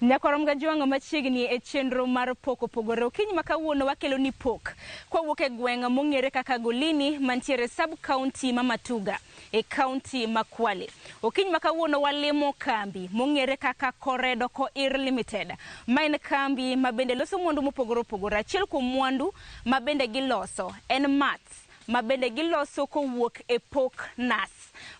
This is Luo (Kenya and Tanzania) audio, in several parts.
Nyakorom Gajwang'o machiegni e chenro mar pok opogore. Okinyi ma kawuono wakelo ni pok kwawuok e gweng' mong'ere kaka Golini mantiere sub county ma Matuga e county ma Kwale. Okinyi ma kawuono walimo kambi mong'ere kaka Koredo Koir Limited. Ma en kambi ma bende loso mwandu mopogore opogore. Achiel kuom mwandu ma bende giloso en mats ma bende giloso kowuok e pok nas.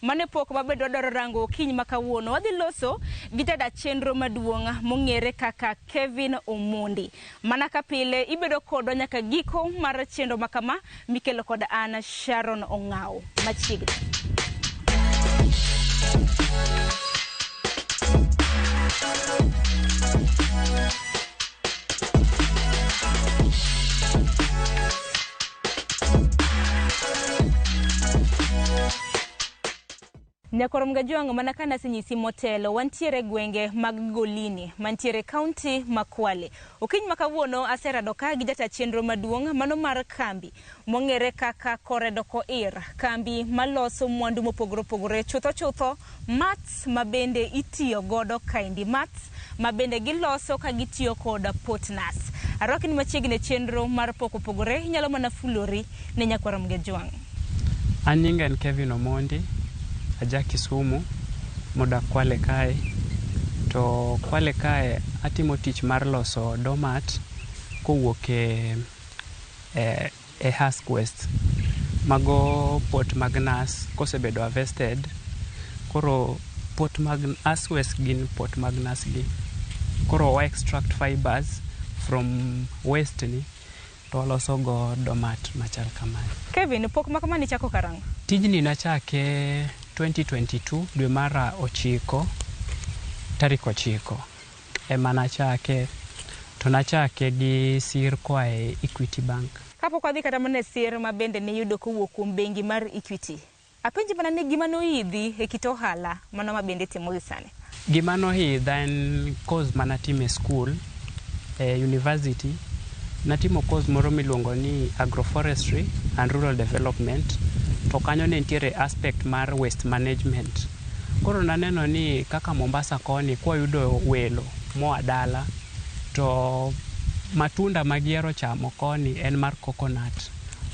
Mano e pok ma bende wadwaro rango okinyi ma kawuono. Wadhi loso gi jada chenro maduong' mong'ere kaka Kevin Omondi. Mana ka pile ibedo kodwa nyaka giko mar chenro ma kama mikelo kod an Sharon Ong'aw. Machiegni. Nyakorom Gajwang' mana ka nasenyisi motelo, wantiere gwenge mag Golini mantiere kaunti ma Kwale. Okinyi ma kawuono aserado ka gi jata chenro maduong' mano mar kambi mong'ere kaka Koredo Koir, kambi maloso mwandu mopogore opogore chutho chutho mats ma bende itiyo godo kaendi mats ma bende giloso ka gitiyo kod pot nas. Arwaki ni machiegni e chenro mar pok opogore, inyalo mana fulori ne Nyakwarom Gajwang'. An nyinga en Kevin Omondi, aja Kisumu, modak Kwale kae. To Kwale kae atimo tich mar loso doormat kowuok e husk waste. Mago pot mag nas kosebedo harvested, koro pot mag husk waste gin pot mag nas gi. Koro wa extract fibers from waste ni to waloso go doormat machal kamae. Kevin, pok ma kama nichako karang'o? Tijni nachake 2022 dwe mar 9 tarik 9 ema nachake to nachake gi sir koa e Equity Bank. Kapok wadhi kata mana e sir ma bende niyudo kowuok kuom bengi mar Equity, apenji mana ni gima noidhi e kit ohala mano ma bende itimo gi sani. Gima noidha en course manatimo e school e university. Natimo course moro miluongo ni agroforestry and rural development to kanyo ne nitiere aspect mar waste management. Koro naneno ni kaka Mombasa koni kwayudo welo moa dala to matunda ma gihero chamo koni en mar coconut.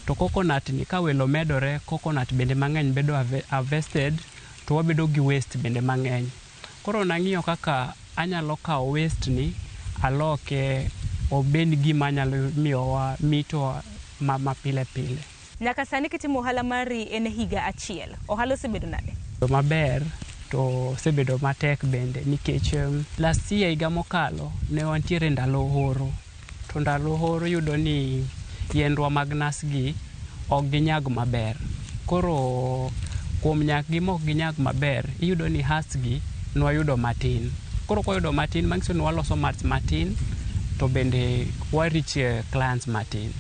To coconut ni ka welo medore, coconut bende mang'eny bedo harvested to wabedo gi waste bende mang'eny. Koro nang'iyo kaka anyalo kawo waste ni aloke obed gima nyalo miyowa mito ma pile pile. Nyaka sani kitimo ohala mari en higa achiel. Ohala osebedo nade? Maber to osebedo matek bende nikech last year higa mokalo ne wantiere ndalo horo. To ndalo horo iyudo ni yiendwa mag nas gi ok ginyag maber. Koro kuom nyak gi mok ginyag maber, iyudo ni husk gi nwayudo matin. Koro kwayudo matin manyiso ni waloso mats matin to bende wa reach clients matin.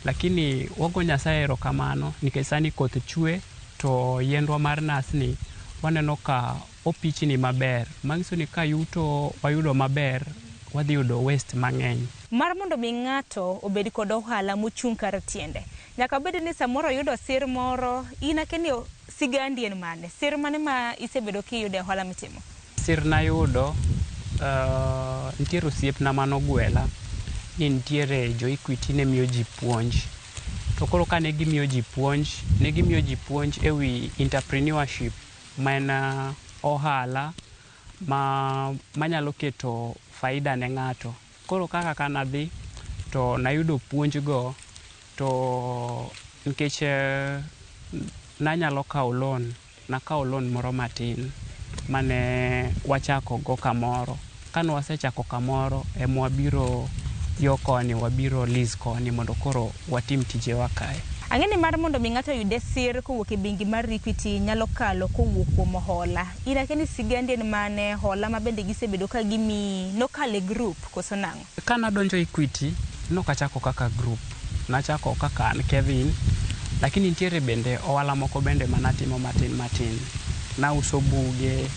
Lakini wago Nyasaye erokamano nikech sani koth chwe to yiendwa mar nas ni waneno ka opichni maber. Manyiso ni ka yuto wayudo maber, wadhi yudo waste mang'eny. Mar mondo mi ng'ato obed kod ohala mochung' kar tiende, nyaka bed ni samoro oyudo sir moro, in akia ni sigandi en mane? Sir mane ma isebedo kiyudo e ohala mitimo? Sir nayudo, nitiere osiepna manogwela ni nitiere jo Equity ne miyo ji puonj. To koro kane gimiyo ji puonj, ne gimiyo ji puonj e wi entrepreneurship ma en ohala ma manyalo keto faida ne ng'ato. Koro kaka kanadhi to nayudo puonj go to nikech nanyalo kawo loan, nakawo loan moro matin mane wachako go kamoro. Kane wasechako kamoro ema wabiro yo koni, wabiro lease koni mondo koro watim tijewa kae. Ang'e ni mar mondo mi ng'ato oyude sir kowuok e bengi mar Equity nyalo kalo kowuok kuom hola. In akia ni sigandi en mane, hola ma bende gisebedo ka gimiyi, nokalo e group koso nang'o? Kanadonjo Equity, nokachako kaka group. Nachako kaka an Kevin, lakini nitiere bende ohala moko bende manatimo matin matin. Nauso buge,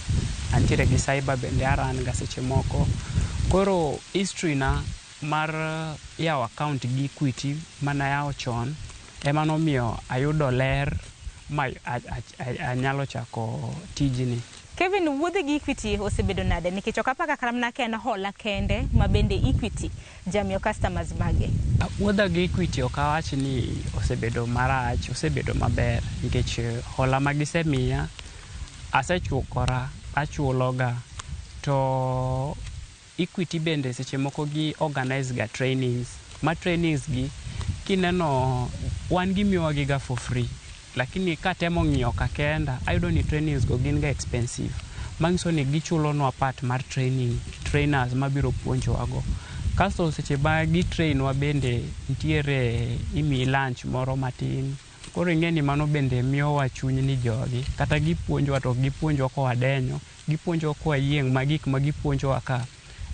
antiere gi cyber bende a run ga seche moko. Koro history na mar yawo account gi Equity manayawo chon ema nomiyo ayudo ler ma anyalo chako tijni. Kevin, wuodhe gi Equity osebedo nade? Nikech ok apar kata mana ka en hola kende ma bende Equity jamiyo customers mage. Wuodha gi Equity ok awach ni osebedo marach, osebedo maber nikech hola ma gisemiya asechukora, achuloga. To Equity bende seche moko gi organize ga trainings, ma trainings gi kineno wan gimiyowa gi ga for free. Lakini katemo ng'iyo ka kenda, ayudo ni trainings go gin ga expensive. Manyiso ni gichulonwa part mar training, trainers mabiro puonjowa go. Kasto seche ma gi train wa bende nitiere imiyi lunch moro matin. Koro ing'e ni mano bende miyowa chuny ni jogi kata gipuonjowa to ok gipuonjwa kowadenyo, gipuonjowa kwayieng' ma gik ma gipuonjowa ka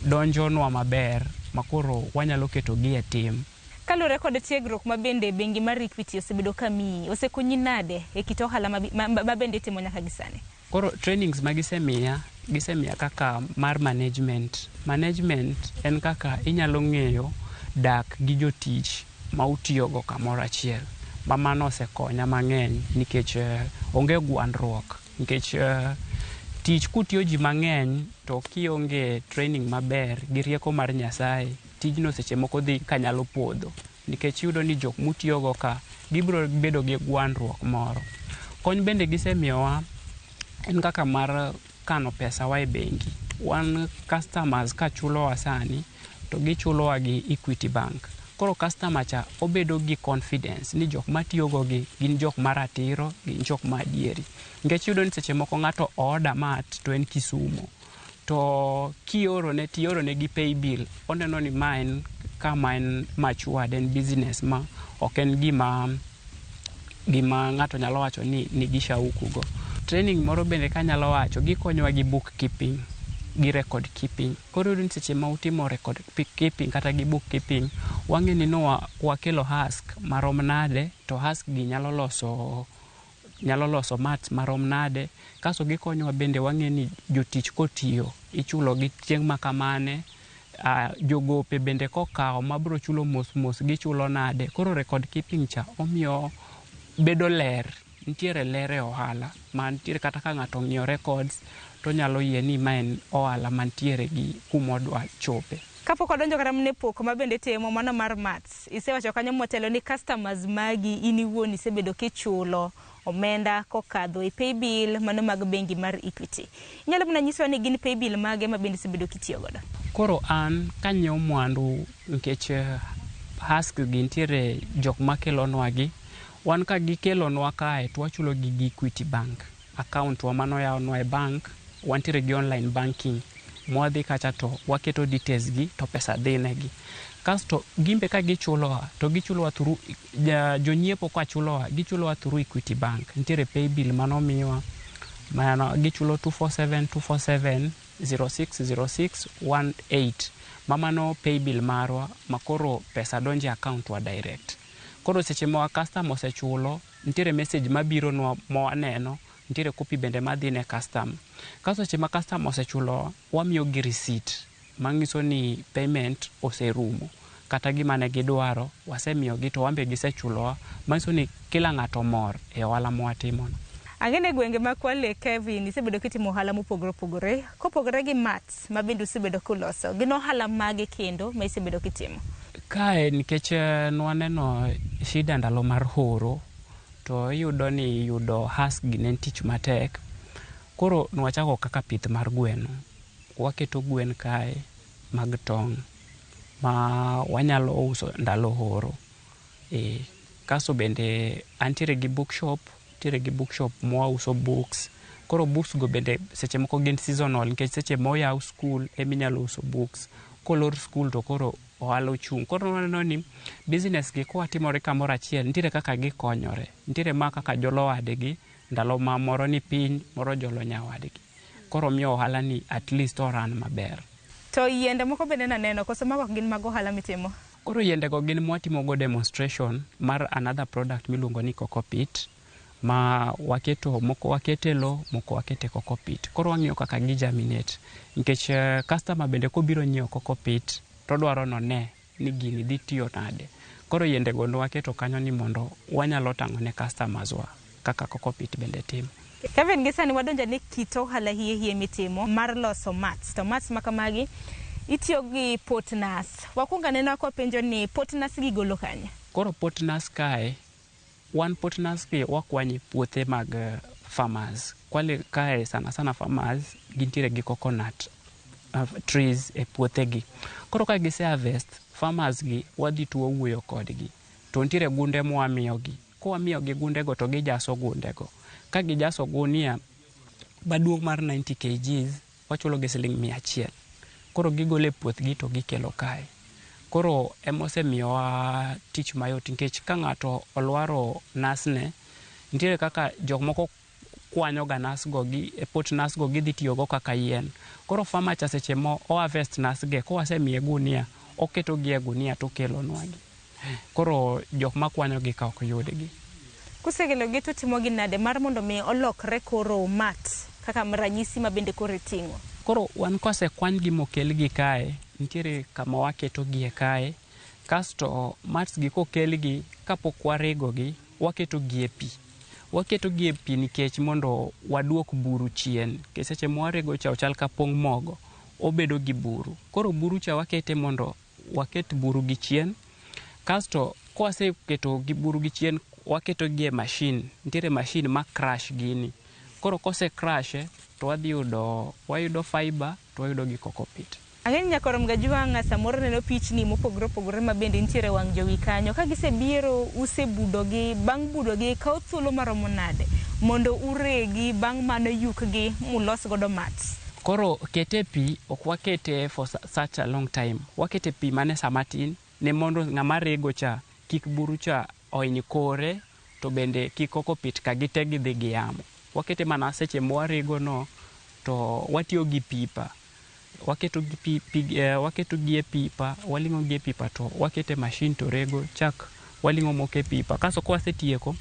donjonwa maber makoro wanyalo keto gi e tim. Kaluwore kod tiegruok ma bende bengi mar Equity osebedo ka miyi, osekonyi nade e kit ohala ma bende itimo nyaka gi sani? Koro trainings ma gisemiya, gisemiya kaka mar management. Management en kaka inyalo ng'eyo dak gi jotich ma utiyogo kamoro achiel. Ma mano osekonya mang'eny nikech onge gwandruok. Nikech tich kutiyo ji mang'eny to kionge training maber gi rieko mar Nyasaye, tijno seche moko dhi kanyalo podho. Nikech iyudo ni jok mutiyogo ka gibiro bedo gi gwandruok moro. Kony bende gisemiyowa en kaka mar kano pesa wa e bengi. Wan customers ka chulowa sani to gichulowa gi Equity Bank. Koro customer cha obedo gi confidence ni jok matiyogo gi gin jok maratiro, gin jok ma adieri. Nikech iyudo ni seche moko ng'ato order mat to en Kisumo. To kiorone tiorone gi paybill, oneno ni ma en kama en matured, en business ma ok en gima ng'ato nyalo wacho ni nigi shauku go. Training moro bende kanyalo wacho, gikonyowa gi book keeping gi record keeping. Koro iyudo ni seche ma utimo record keeping kata gi book keeping, wang'e ni no wakelo husk marom nade, to husk gi nyalo loso mats marom nade. Kasto gikonyowa bende wang'e ni jotich kotiyo ichulo gi chieng' ma kamane, jogope bende kokawo mabro chulo mos mos gichulo nade. Koro record keeping cha omiyo bedo ler, nitiere ler e ohala ma nitiere kata ka ng'ato ong'iyo records tonyalo yie ni ma en ohala mantiere gi kumodwa chope. Kapok wadonjo kata mana e pok ma bende timo mano mar mats, isewacho kanyo motelo ni customers magi in iwuon isebedo kichulo omenda kokadho e paybill mano mag bengi mar Equity. Inyalo mana nyisowa ni gin paybill mage ma bende isebedo kitiyo godo? Koro an kanyiewo mwandu nikech husk gi nitiere jok makelonwa gi, wan ka gikelonwa kae to wachulo gi gi Equity Bank. Account wa manoyawnwa e bank, wantiere gi online banking. Mwadhi kacha to waketo details gi to pesa dhi negi. Kasto gimbe ka gichulowa to gichulowa through jonyiepo ka chulowa gichulowa through Equity Bank. Nitiere paybill manomiwa mano gichulo 247 247 06 06 18 ma mano paybill marwa makoro pesa donjo e account wa direct. Koro seche ma customer osechulo, nitiere message mabironwa ma waneno, nitiere copy bende madhi ne customer. Kasto seche ma customer osechulo, wamiyo gi receipt manyiso ni payment oserumo. Kata gima ne gidwaro wasemiyogi to wan be gisechulowa, manyiso ni kila ng'ato mor e ohala mwatimono. Ang'e ni e gwenge ma Kwale, Kevin, isebedo kitimo ohala mopogore opogore. Kopogore gi mats ma bende usebedo kuloso, gin ohala mage kendo ma isebedo kitimo? Kae nikech nwaneno shida ndalo mar horo, to iyudo ni yudo husk gi ne en tich matek. Koro nwachako kaka pith mar gweno. Waketo gwen kae mag tong' ma wanyalo uso ndalo horo. Kasto bende antiere gi bookshop, nitiere gi bookshop mwauso books. Koro books go bende seche moko gin seasonal nikech seche moyaw skul eminyalo uso books. Kolor skul to koro ohala ochung'. Koro waneno ni business gi kwatimore kamoro achiel nitiere kaka gikonyore. Nitiere ma kaka jolo wadgi ndalo ma moro ni piny, moro jolo nyawadgi. Koro miyo ohala ni at least o run maber. To yiende moko bende naneno, koso mago ok gin mag ohala mitimo? Koro yiende go gin mwatimogo demonstration mar another product miluongo ni cocopeat ma waketo moko wakete lo moko wakete cocopeat. Koro wang'iyo kaka gi germinate nikech customer bende kobiro nyiewo cocopeat todwaro none ni gini dhi tiyo nade. Koro yiende go nwaketo kanyo ni mondo wanyalo tang'o ne customers wa. kaka cocopeat bende timo. Kevin, gi sani wadonjo ne kit ohala hie hie mitimo mar loso mats. To mats ma kamagi itiyo gi pot nas. Wakwongo anena kwapenjo ni pot nas gi golo kanye? Koro pot nas kae, wan pot nas gi wakwanyo e puothe mag farmers. Kwale kae sana sana farmers gintiere gi coconut trees e puothegi. Koro ka gise harvest, farmers gi wadhi to wawuoyo kodgi. To nitiere gunde mwamiyogi. Kawamiyogi gundego to gijaso gundego. Ka gijaso gunia maduong' mar 90 kgs, wachulogi siling 100. Koro gigolo e puothgi to gikelo kae. Koro emosemiyowa tich mayot nikech ka ng'ato olwaro nasne, nitiere kaka jok moko kwanyo ga nas go gi pot nas go gidhi tiyogo kaka yien. Koro farmer cha seche mo o harvest nas ge kowasemiye gunia, oketo gi e gunia tokelonwa gi. Koro jok makwanyo gi ka ok yudgi. Kusekelogi to utimogi nade mar mondo mi olokre koro mat kaka ranyisi ma bende koro iting'o? Koro wan kosekwanygi mokelgi kae, nitiere kama waketogie kae, kasto mats gi kokelgi kapok waregogi, waketogi e pi. Waketogi e pi nikech mondo waduok buru chien. Nikech seche mwarego cha ochal ka pong' mogo, obedo gi buru. Koro buru cha wakete mondo waket buru gi chien. Kasto kwaseketo gi buru gi chien, waketo gi e machine. Nitiere machine ma crush gini. Koro kose crush to wadhi yudo, wayudo fiber to wayudo gi cocopeat. Ang'e ni nyakoro Mgajwang'a samoro neno pichni mopogore opogore ma bende nitiere e wang' jowi kanyo. Ka gisebiro usebudogi, bang' budogi kawo thuolo maromo nade mondo uregi bang' mano yukgi mulos godo mats? Koro kete e pi, ok wakete for such a long time. Wakete pi mana sama tin ne mondo ng'ama rego cha kik buru cha ohiny kore to bende kik cocopeat ka gite gidhi gi yamo. Wakete mana seche mwarego no to watiyo gi pipa. Waketo gi pi, pi, waketo gi e pipa, waling'o gi e pipa to wakete machine to rego chak waling'o moko e pipa. Kasto kwasetieko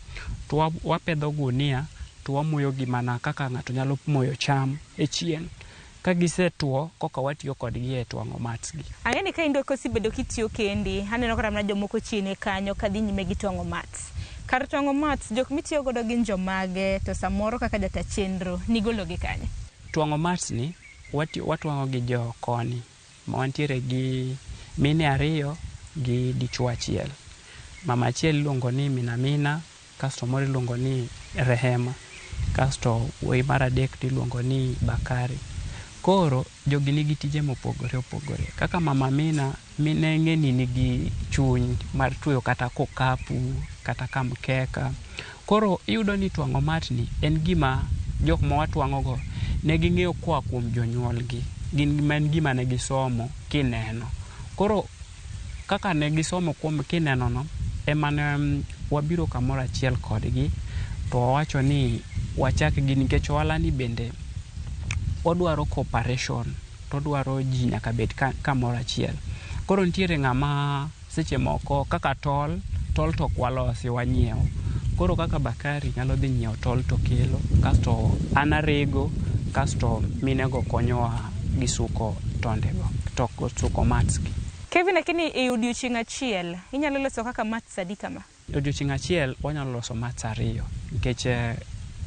to wapedho gunia to wamoyo gi mana kaka ng'ato nyalo moyo cham e chieng'. Ka gisetuo koka watiyo kodgi e twang'o mats gi. Ang'e ni ka in kosebedo kitiyo kendi, aneno kata mana jomoko chini kanyo kadhi nyime gi twang'o mats. Kar twang'o mats, jok mitiyo godo gin jomage to samoro kaka jata chenro nigolo gi kanye? Twang'o mats ni watwang'o gi jo koni ma wantiere gi mine ariyo gi dichuo achiel. Mama achiel iluongo ni Mina Mina, kasto moro iluongo ni Rehema, kasto wuoyi mar adek tiluongo ni Bakari. Koro jogi nigi tije mopogore opogore. Kaka mama Mina, mine ng'e ni nigi chuny mar tweyo kata kokapu, kata ka mkeka. Koro iyudo ni twang'o mat ni en gima jok ma watwang'o go ne ging'eyo koa kuom jonyuolgi. Gin en gima ne gisomo kineno. Koro kaka ne gisomo kuom kineno no, ema ne wabiro kamoro achiel kodgi to wawacho ni wachak gi nikech ohala ni bende odwaro cooperation to odwaro ji nyaka bed kamoro achiel. Koro nitiere ng'ama seche moko kaka tol, tol to ok walosi wanyiewo. Koro kaka Bakari nyalo dhi nyiewo tol to kelo, kasto an arego, kasto minego konyowa gi suko tondego, to suko mats gi. Kevin, lakini e odiochieng' achiel inyalo loso kaka mats adi kama? Odiochieng' achiel wanyalo loso mats ariyo nikech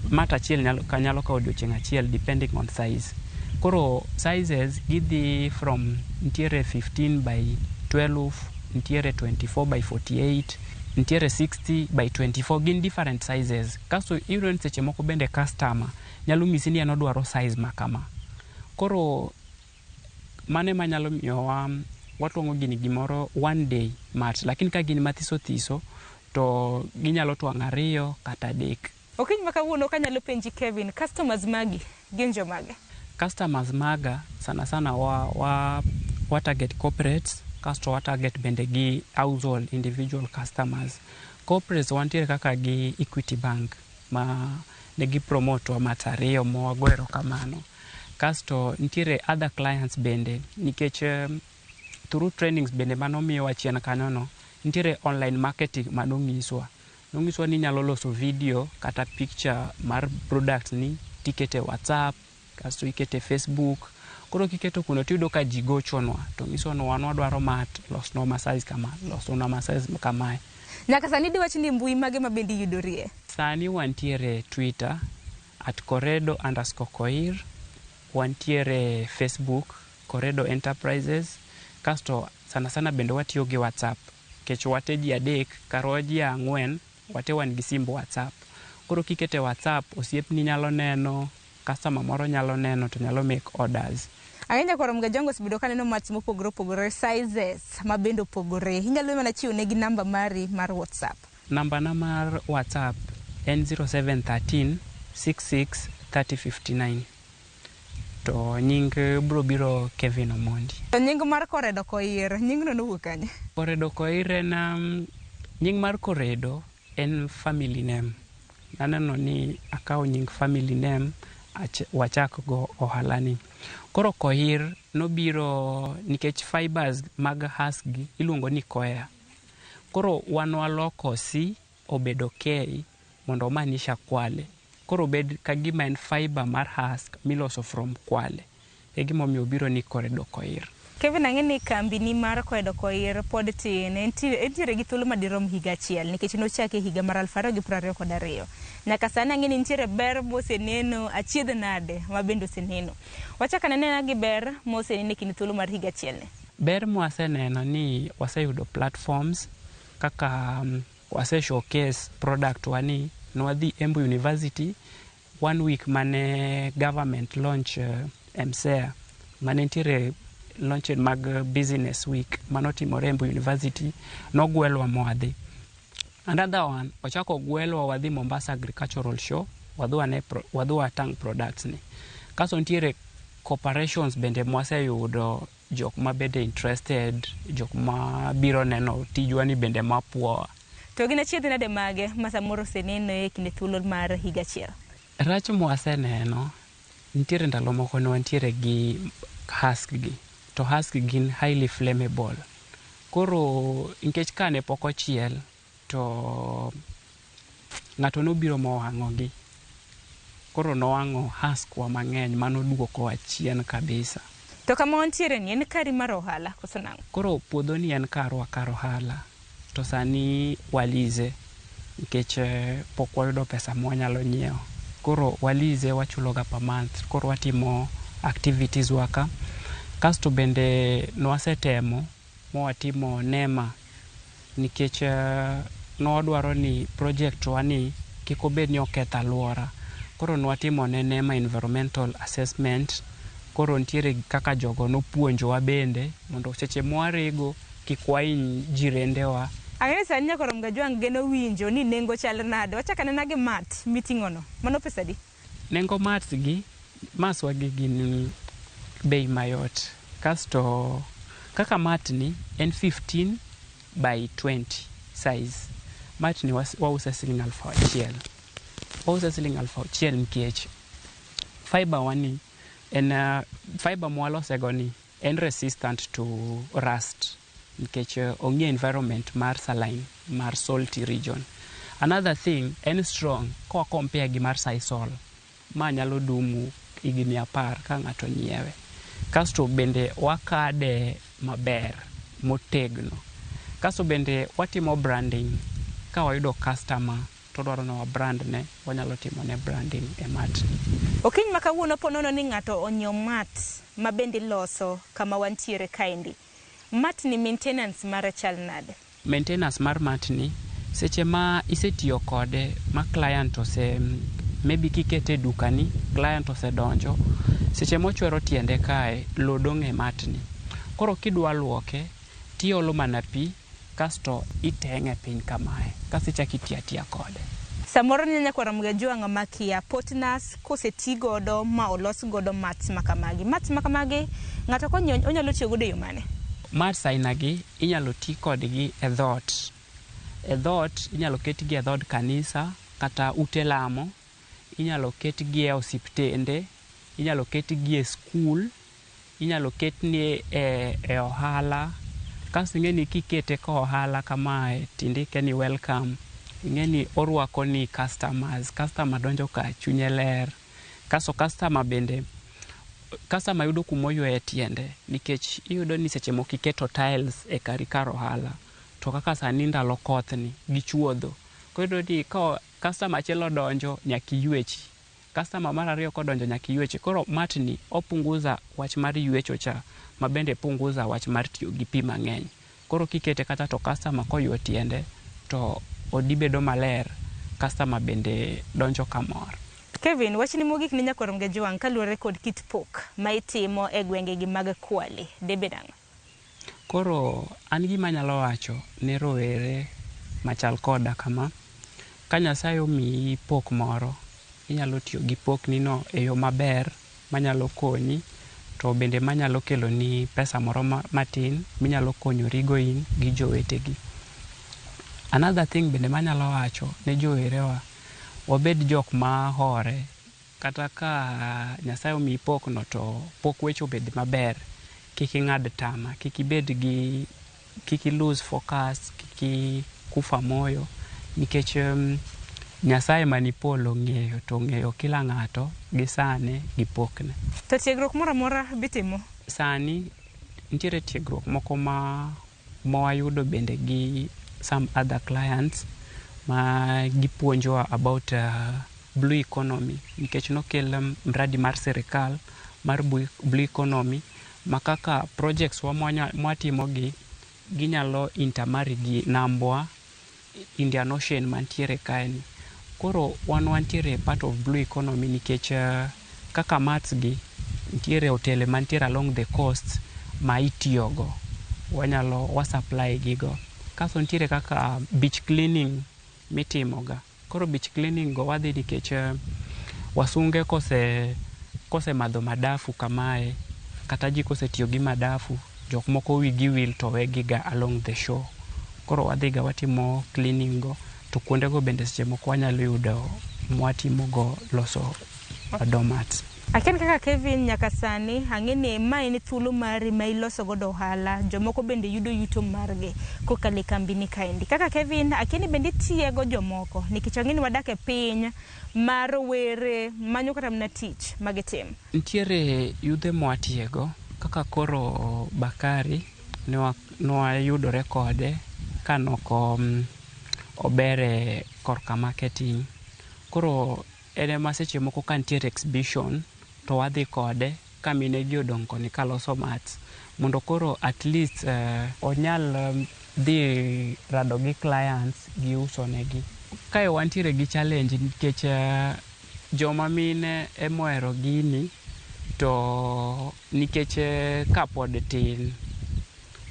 mat achiel nyalo kawo odiochieng' achiel depending on size. Koro sizes gidhi from nitiere 15 by 12, nitiere 24 by 48, nitiere 60 by 24, gin different sizes. Kasto iyudo ni seche moko bende customer nyalo nyisi ni en odwaro size ma kama. Koro mano ema nyalo miyowa watwang'o gini gimoro one day mat, lakini ka gin mathiso thiso to ginyalo twang'o ariyo kata adek. Okinyi ma kawuono kanyalo penji Kevin, customers magi gin jomage? Customers maga sana sana wa target corporates, kasto wa target bende gi household individual customers. Corporates wantiere kaka gi Equity Bank ma negi promote wa mats ariyo ma wago erokamano. Kasto nitiere other clients bende nikech through trainings bende manomiyowa chien kanyo no, nitiere online marketing manonyiswa. Nonyiswa ni inyalo loso video kata picture mar product ni tikete WhatsApp, kasto ikete Facebook. Koro kiketo kuno tiyudo ka ji gochonwa to nyisowa ni wan wadwaro mat, losnwa ma size kama, losnwa ma size kamae. Nyaka sani diwach ni mbui mage ma bende iyudorie? Sani wantiere Twitter @koredo_koir, wantiere Facebook Koredo Enterprises, kasto sana sana bende watiyo gi WhatsApp nikech wate ji adek karwa ji ang'wen wate wan gi simb WhatsApp. Koro kikete WhatsApp osiepni nyalo neno, customer moro nyalo neno to nyalo make orders. Ang'e nyakwar Mgajango osebedo kaneno mats mopogore opogore, sizes ma bende opogore. Inyalo mana chiwo negi namba mari mar WhatsApp. Namba na mar WhatsApp en 0713 66 3059. To nying bro biro Kevin Omondi. To nying mar Koredo Koir, nyingno nowuok kanye? Koredo Koir en nying mar Koredo en family name. Naneno ni akawo nying family name wachak go ohala ni. Koro Koir nobiro nikech fibers mag husk gi iluongo ni coir. Koro wan waloko C obedo K mondo omaanisha Kwale. Koro obed ka gima en fiber mar husk miloso from Kwale. E gimomiyo obiro ni Koredo Koir. Kevin, ang'e ni kambi ni mar Koredo Koir pod tin, entiere gi thuolo madirom higa achiel nikech nochake higa mar 2022. Nyaka sani ang'e ni nitiere ber moseneno, achiedh nade ma bende oseneno. Wachak anena gi ber moseneno e kind thuolo mar higa achiel ni. Ber mwaseneno ni waseyudo platforms kaka wase showcase product wa ni nwadhi Embu University one week mane government launch MSEA mane nitiere launch mag business week manotimore Embu University nogwelwa mwadhi. Another one ochako gwelwa wadhi Mombasa Agricultural Show wadhi wane wadhi watang products ni. Kasto nitiere corporations bende mwaseyudo jok ma bende interested, jok ma biro neno tijwa ni bende mapuowa. To gin achiedh nade mage ma samoro oseneno e kinde thuolo mar higa achiel? Rach mwaseneno, nitiere ndalo moko ne wantiere gi husk gi, to husk gin highly flammable. Koro nikech ka ne pok ochiel to ng'ato nobiro mowang'o gi. Koro nowang'o husk wa mang'eny manoduokowa chien kabisa. To kama wantiere ni en kari mar ohala koso nang'o? Koro puodho ni en karwa kar ohala to sani walize nikech pok wayudo pesa mwanyalo nyiewo. Koro walize wachulo ga per month. Koro watimo activities wa ka. Kasto bende nwasetemo mwatimo NEMA nikech nwadwaro ni project wa ni kik obed ni oketho alwora. Koro nwatimo ne NEMA environmental assessment. Koro nitiere kaka jogo nopuonjowa bende mondo seche mwarego kik wahiny jirendewa. Ang'e ni sani nyakwar Mgajwang' geno winjo ni nengo chal nade. Wachak anena gi mat miting'o no. Mano pesa adi? Nengo mats gi, mats wa gi gin bei mayot. Kasto kaka mat ni en 15 by 20 size. Mat ni wause siling 1000. Wause siling 1000 nikech fiber wa ni en fiber mwalose go ni en resistant to rust nikech ong'e environment mar saline mar salty region. Another thing, en strong kwa compare gi mar sisal ma nyalo dumu higni 10 ka ng'ato nyiewe. Kasto bende wakade maber motegno. Kasto bende watimo branding ka wayudo customer to dwaro ni wa brand ne, wanyalo timo ne branding e mat ni. Okinyi ma kawuono po nono ni ng'ato onyiewo mat ma bende iloso kama wantiere kaendi. Mat ni maintenance mare chal nade? Maintenance mar mat ni seche ma isetiyo kode ma client ose maybe kikete e dukani client osedonjo seche mochwero tiende kae lo dong' e mat ni. Koro kidwa luoke tiolo mana pi kasto iteng'e piny kamae kasto ichako itiyo atiya kode. Samoro ni nyakwar Mgajwang' makia pot nas koseti godo ma olos godo mats makamagi. Mats makamagi ng'ato konyiewo onyalo tiyo godo e yo mane? Mats aina gi inyalo ti kodgi e dhoot. E dhoot inyalo ketgi e dhood kanisa kata ute lamo, inyalo ketgi e osiptende, inyalo ketgi e skul, inyalo ketni e ohala. Kasto ing'e ni kikete ka ohala kamae tindike ni welcome, ing'e ni orwako ni customers, customer donjo ka chunye ler. Kasto customer bende, customer yudo kumoywaye tiende nikech iyudo ni seche moko iketo tiles e kari kar ohala to kaka sani ndalo koth ni gi chuodho. Koro iyudo ni ka Customer achiel odonjo nyaka iywechi. Customer mar ariyo kodonjo nyaka iywechi. Koro mat ni opunguza wach mar ywecho cha ma bende punguza wach mar tiyo gi pi mang'eny. Koro kikete kata to customer koywe tiende to odi bedo maler, customer bende donjo kamor. Kevin, wachni mogik ni nyakwar Mgejwang' kaluwore kod kit pok ma itimo e gwengegi mag Kwale, debed ang'o? Koro an gima anyalo wacho ne rowere machal koda kama, ka Nyasaye omiyi pok moro, inyalo tiyo gi pokni no e yo maber manyalo konyi to bende manyalo keloni pesa moro matin minyalo konyorigo in gi jowetegi. Another thing bende manyalo wacho ne jowerewa, wabed jok ma hore kata ka Nyasaye omiyi pok no to pok weche obed maber. Kik ing'ad tama, kik ibed gi kik i lose focus, kik ikufa moyo nikech Nyasaye mani polo ong'eyo to ong'eyo kila ng'ato gi sane gi pokne. To tiegruok moro amora bitimo? Sani nitiere tiegruok moko ma wayudo bende gi some other clients ma gipuonjowa about blue economy nikech nokel mradi mar sirikal mar blue economy ma kaka projects wa mwatimo gi ginyalo intermarry gi nambwa Indian Ocean mantiere kae ni. Koro wan wantiere part of blue economy nikech kaka mats gi nitiere hotele mantiere along the coast ma itiyogo wanyalo wa supply gigo. Kasto nitiere kaka beach cleaning mitimoga. Koro beach cleaning go wadhi nikech wasunge kose madho madafu kamae kata ji kosetiyo gi madafu jok moko wigi wil to wegiga along the shore. Koro wadhiga watimo cleaning go to kuondego bende seche moko wanyalo yudo mwatimogo loso doormats. Akia ni kaka Kevin nyaka sani ang'e ni ma en thuolo mari ma iloso godo ohala, jomoko bende yudo yuto margi kokalo e kambini kaendi. Kaka Kevin, akia ni bende itiego jomoko nikech ang'e ni wadak e piny ma rowere manyo kata mana tich magitim. Nitiere yudhe mwatiego kaka koro Bakari nwayudore kode kanok ober e korka marketing. Koro en ema seche moko ka nitiere exhibition to wadhi kode ka mine gi odong' koni kaloso mats mondo koro at least onyal dhi rado gi clients gi uso negi. Kae wantiere gi challenge nikech joma mine ema ohero gini to nikech ka pod tin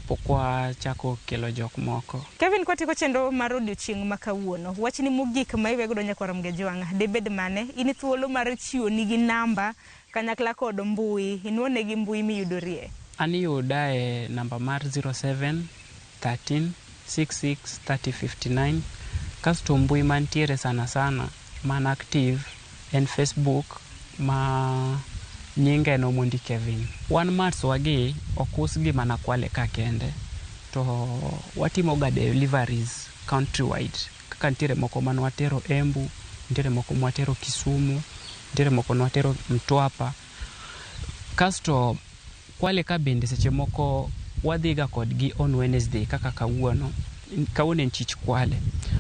pok wachako kelo jok moko. Kevin, kwatieko chenro mar odiochieng' ma kawuono, wachni mogik ma iwe godo nyakwar Mgejwang' debed mane? In thuolo mar chiwo nigi namba kanyakla kod mbui, inuonegi mbui miyudorie. An iyuda e namba mar 07 13 66 30 59. Kasto mbui mantiere sana sana man active en Facebook ma nyinge en Omondi Kevin. Wan mats wagi ok usgi mana Kwale ka kende to watimo ga deliveries countrywide kaka nitiere moko mane watero Embu, nitiere moko mwatero Kisumu, nitiere moko nwatero Mtwapa. Kasto Kwale ka bende seche moko wadhiga kodgi on Wednesday kaka kawuono. Kawuono en chich Kwale.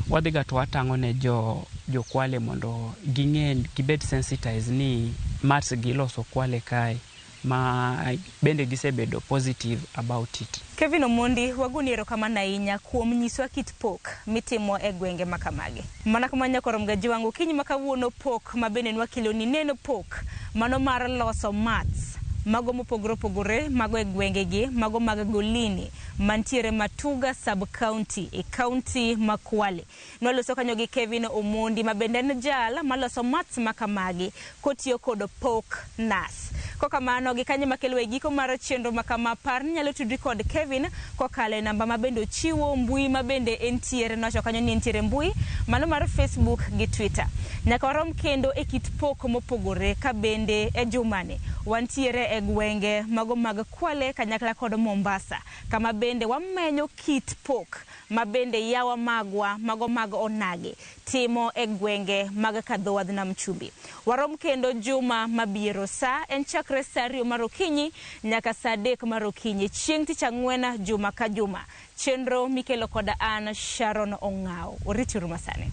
Wadhiga to watang'o ne jo Kwale mondo ging'e gibed sensitized ni mats gi iloso Kwale kae ma bende gisebedo positive about it. Kevin Omondi, wagoni erokamano ahinya kuom nyiswa kit pok mitimo e gwenge ma kamagi. Mana kamano nyakwar Mgajwang', okinyi ma kawuono pok ma bende nwakeloni neno pok mano mar loso mats mago mopogore opogore mago e gwengegi mago mag Golini mantiere Matuga sub county e county ma Kwale. Nwaloso kanyo gi Kevin Omondi ma bende en jal maloso mats makamagi kotiyo kod pok nas. Kokamano gi kanyo makelo e giko mar chenro makama, par ni nyalo tudri kod Kevin kokalo e namba ma bende ochiwo, mbui ma bende entiere, nowacho kanyo ni entiere mbui mano mar Facebook gi Twitter. Nyaka warom kendo e kit pok mopogore ka bende e jumani wantiere e gwenge mago mag Kwale kanyakla kod Mombasa kama bende wamenyo kit pok ma bende yawa magwa mago mag onagi timo e gwenge mag kadhowadh nam chumbi. Warom kendo juma mabiro, sa en chakre sa 2 mar okinyi nyaka sa 3 mar okinyi chieng' tich ang'wen juma ka juma. Chenro mikelo koda an Sharon Ong'aw. Orituru masani.